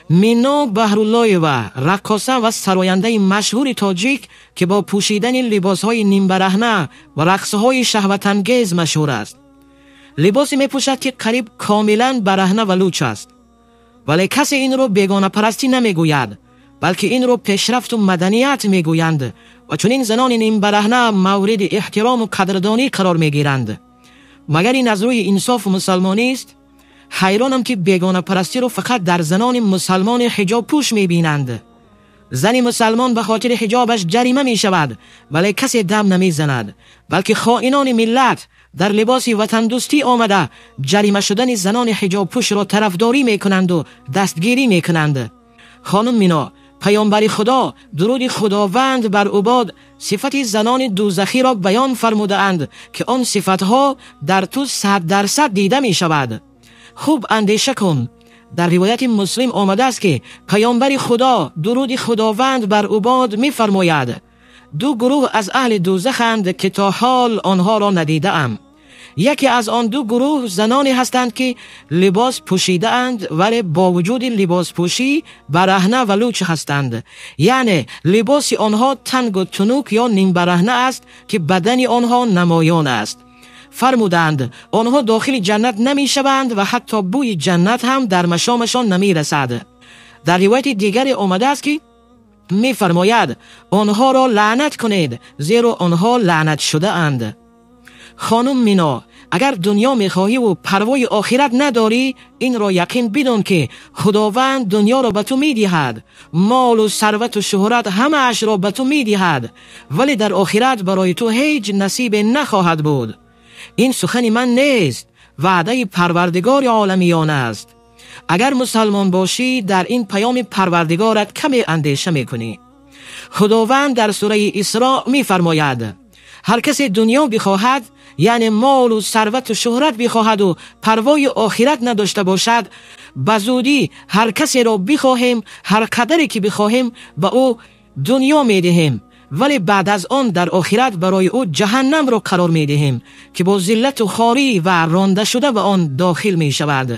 Мино Баҳруллоева, раққоса ва сарояндаи машҳури тоҷик, ки бо пӯшидани либосҳои нимбараҳна ва рақсҳои шаҳватангез машҳур аст. Либосе мепӯшад, ки қариб комилан бараҳна ва луч аст. Вале касе инро бегонапарастӣ намегӯяд, балки инро пешрафту маданият мегӯянд ва чунин занони нимбараҳна мавриди эҳтирому қадрдонӣ қарор мегиранд. Магар ин аз рӯи инсофу мусалмонист? Ҳайронам, ки бегонапарастиро фақат дар занони мусалмони ҳиҷобпӯш мебинанд. Зани мусалмон ба хотири ҳиҷобаш ҷарима мешавад, вале касе дам намезанад, балки хоинони миллат дар либоси ватандӯстӣ омада ҷарима шудани занони ҳиҷобпӯшро тарафдорӣ мекунанду дастгирӣ мекунанд. Хонум Мино, паёмбари Худо, дуруди Худованд бар ӯ бод, сифати занони дӯзахиро баён фармудаанд, ки он сифатҳо дар ту 100% дида мешавад. Хуб андеша кун. Дар ривояти Муслим омадааст, ки паёмбари Худо, дуруди Худованд бар ӯ бод, мефармояд: ду гурӯҳ аз аҳли дӯзаханд, ки то ҳол онҳоро надидаам. Яке аз он ду гурӯҳ заноне ҳастанд, ки либос пӯшидаанд, вале бо вуҷуди либоспӯшӣ бараҳна ва луч ҳастанд, яъне либоси онҳо тангу тунук ё нимбараҳна аст, ки бадани онҳо намоён аст. Фармуданд, онҳо дохили ҷаннат намешаванд ва ҳатто бӯи ҷаннат ҳам дар машомашон намерасад. Дар ривояти дигаре омадааст, ки мефармояд: онҳоро лаънат кунед, зеро онҳо лаънат шудаанд. Хонум Мино, агар дунё мехоҳиву парвои охират надорӣ, инро яқин бидон, ки Худованд дунёро ба ту медиҳад, молу сарвату шуҳрат ҳамаашро ба ту медиҳад, вале дар охират барои ту ҳеҷ насибе нахоҳад буд. Ин сухани ман нест, ваъдаи Парвардигори оламиён аст. Агар мусалмон бошӣ, дар ин паёми Парвардигорат каме андеша мекунӣ. Худованд дар сураи Исро мефармояд: ҳар касе дунё бихоҳад, яъне молу сарвату шуҳрат бихоҳаду парвои охират надошта бошад, ба зудӣ ҳар касеро бихоҳем, ҳар қадаре ки бихоҳем, ба ӯ дунё медиҳем, вале баъд аз он дар охират барои ӯ ҷаҳаннамро қарор медиҳем, ки бо зиллату хорӣ ва ронда шуда ба он дохил мешавад.